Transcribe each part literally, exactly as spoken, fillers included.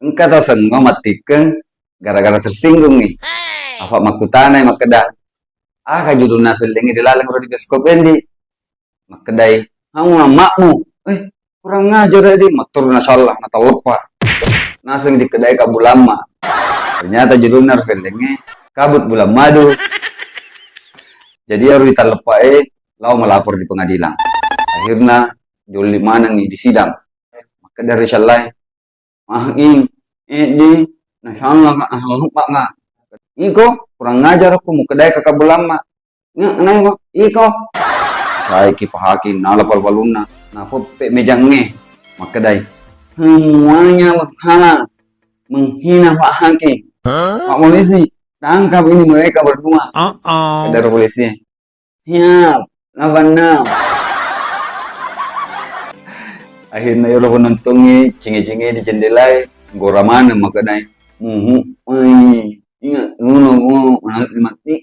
Engka tau sengngo mattikkeng gara-gara tersinggungngi. Afa makkutanai makkeda, "Aga judulna fellengnge dilaleng ro di bioskop endi?" Makkedai, "Hamu amma'mu." Eh, kurang ajar di, matteru nasalla, natalleppa. Naseng dikkedai Kak Bulamma. Ternyata judulna ro fellengnge Kabut Bulan Madu. Jadi ero ditalleppa e lao melapor di pengadilan. Akhirna jolli manengngi di sidang. Makkeda ri sallae, "Mahing, eddi, nasalla ka, nasalla ka." "Iko, kurang ajar ko mukedai Kak Bulamma." "Nge-, nai ko, iko." Saiki pahaki nala palu-palunna, napoppe mejangnge. Makkedai, "Semuanya berhala, menghina Pak Hakim. Pak Polisi, tangkap ini mereka berdua." Kedaro polisi, "Siap, lawan enam." Akhirna ero penontongnge cinge-cinge di jendelae, gora maneng makkeda, "Muhu, oi, ingat dulu, Bu, nanti mati."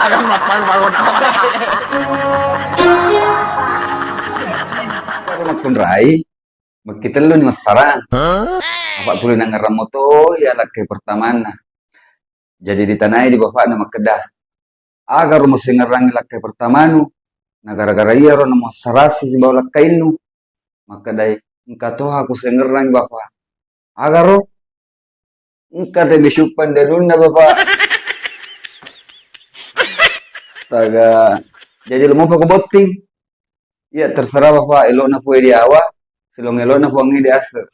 Ada mapan bangun. Karo makkunrai, Mekkitelluni massarang. Apa tuli nangngerang moto iya lakkai pertamanna. Jadi ditanai di bapakna makkeda, "Agaro musengngerangi lakkai pertamanu? Na gara-gara iyaro namuassarasi sibawa lakkainnu?" Makkedai, "Engka toha kusengngerangi, Bapak." "Agaro?" "Engka tau misuppang di anunna, Bapak." Astaga. Jadi lo mopa ko botting? Iya, terserah Bapak, elo'na Puang diawa, silong elo'na Puang diase.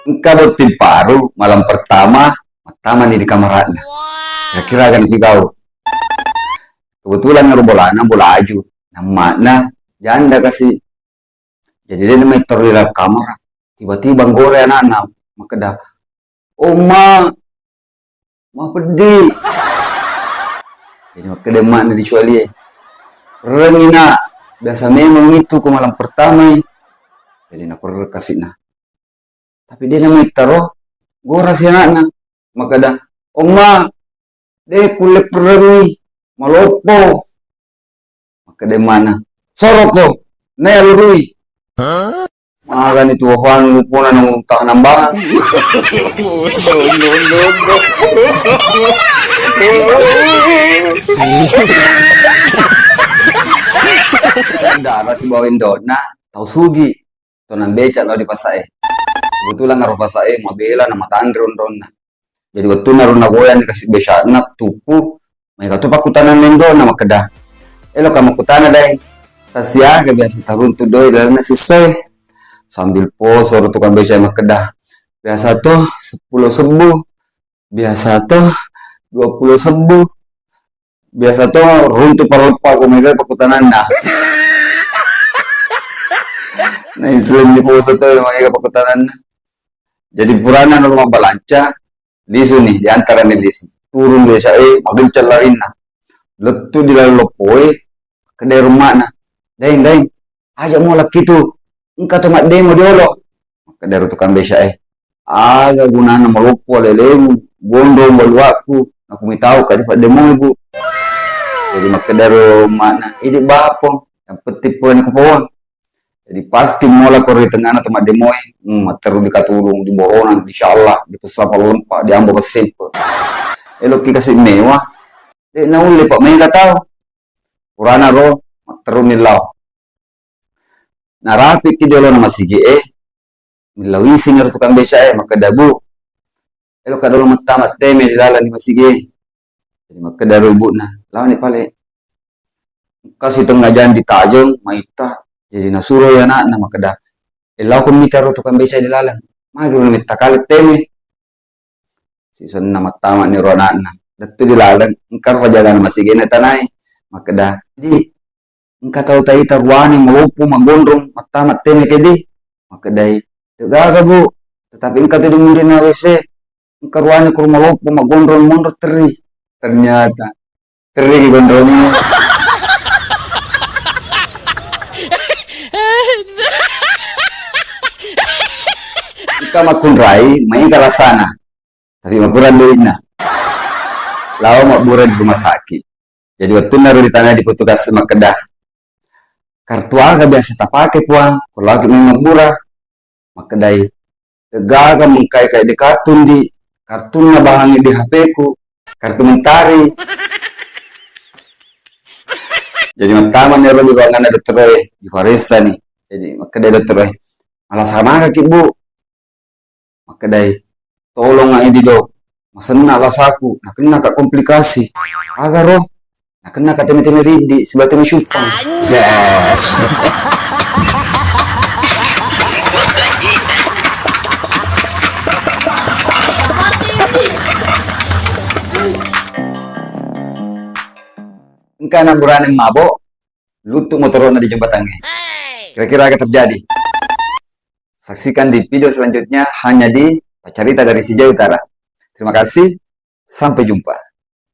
Engka botting paru malam pertama, mattamani di kamara'na. Kira-kira aga napigau? Kebetulan ero bolana bola aju, namma'na janda kasi. Jadi de namaittaro ri dalam kamar, tiba-tiba nggore anakna makkeda, "Oma, mapeddi." Jadi makkeda emma'na dicualie, "Rengi nak, biasa memang itu ko malam pertama i." Jadi naperre kasi'na. Tapi de namaittaro, gorasi anakna. Makkeda, "Omma, de kulle perrengi, maloppo." Makkeda mana, "Soroko, naya lurui." Magani tu wafan lupona nang utah nambah. Dara sibawa indona, tau sugi. Tonang beca lao di pasa'e. Kebetulan aro pasa'e mabela na matanre onronna. Jadi wettunna ro nagoyang dikasi beca'na tuppu, maega to pakkutanang nendona makkeda, "Eloka makkutana, Daeng, tasiaga biasa taruntu doe lalenna sissoe?" Sambil poso ro tukang beca makkeda, "Biasa to seppulo sebbu." Biasa to, dua puluh sebbu. Biasa to, runtu parleppa ko mega pakkutananna. Naiseng di poso to mega pakkutananna. Jadi purana nalo mabbalanca, lisu ni, diantara ni lisu. Turun biasa e, magencang larinna. Lettu di laleng loppoe, kedai rumahna. "Daeng, Daeng, aja mo lakkitu. Engka to maddemo diolo." Makkeda ro tukang beca e, "Aga gunana maloppo alelemu, gondrong baluakku, nakumitau kadi paddemoi, Bu." Jadi makkeda ro makna, "Idi bapong, yang penting purani kupowang." Jadi pas ki mola ko ri tengana to maddemoe, hmm, matteru dikatulung, diboronang, insyaallah, dipessa pallempa, diambo passempe. Eloki kasi mewa, de naulle pa mega tau. Purana ro, matteruni lao. Narapiki jolona masigi'e, millau ising ero tukang beca e, makkeda, "Bu, eloka dolo mattama teme di laleng ni masigi'e." Jadi makkeda ro ibu'na, "Laoni pale. Engka sitengnga jang ditajeng, maitta." Jadi nasuroi anakna makkeda, "E, laoko mita ro tukang beca di laleng. Magi ro metta kale teme." Sisenna mattama'ni ro ana'na. Lettu di laleng, engka ro pajagana masigi'e natanai. Makkeda, "Di, engka tau taita ruane maloppo magonrong mattama teme ke, Di?" Makkedai, "De gaga, Bu. Tetapi engka tu di munrinna W C. Engka ruane kuro maloppo magonrong monro terri." Ternyata Terri ki gondrongmu. Engka makkunrai, maega rasana. Tapi makurang duitna. Lao mabbura di rumah sakit. Jadi wettunna ro ditanya di petugas makkeda, "Kartu aga biasa tapake, Puang, ko laoki mabbura?" Makkedai, "De'gaga mengkai kai di kartu ndi, kartunna bahangi di H P-ku, kartu mentari." Jadi mattamani ro di ruanganna dottoroe, diparessani. Jadi makkeda dottoroe, "Malasa magaki, Bu?" Makkedai, "Tolongnga idi, Dok. Masenna lasaku, nakennaka komplikasi." "Aga ro?" "Nakennaka teme-teme riddi sibawa teme syuppang." Engka anak burane mabok, luttu motorona di jembatangnge. Kira-kira aga terjadi? Saksikan di video selanjutnya hanya di Pacarita dari Sijai Utara. Terima kasih, sampai jumpa.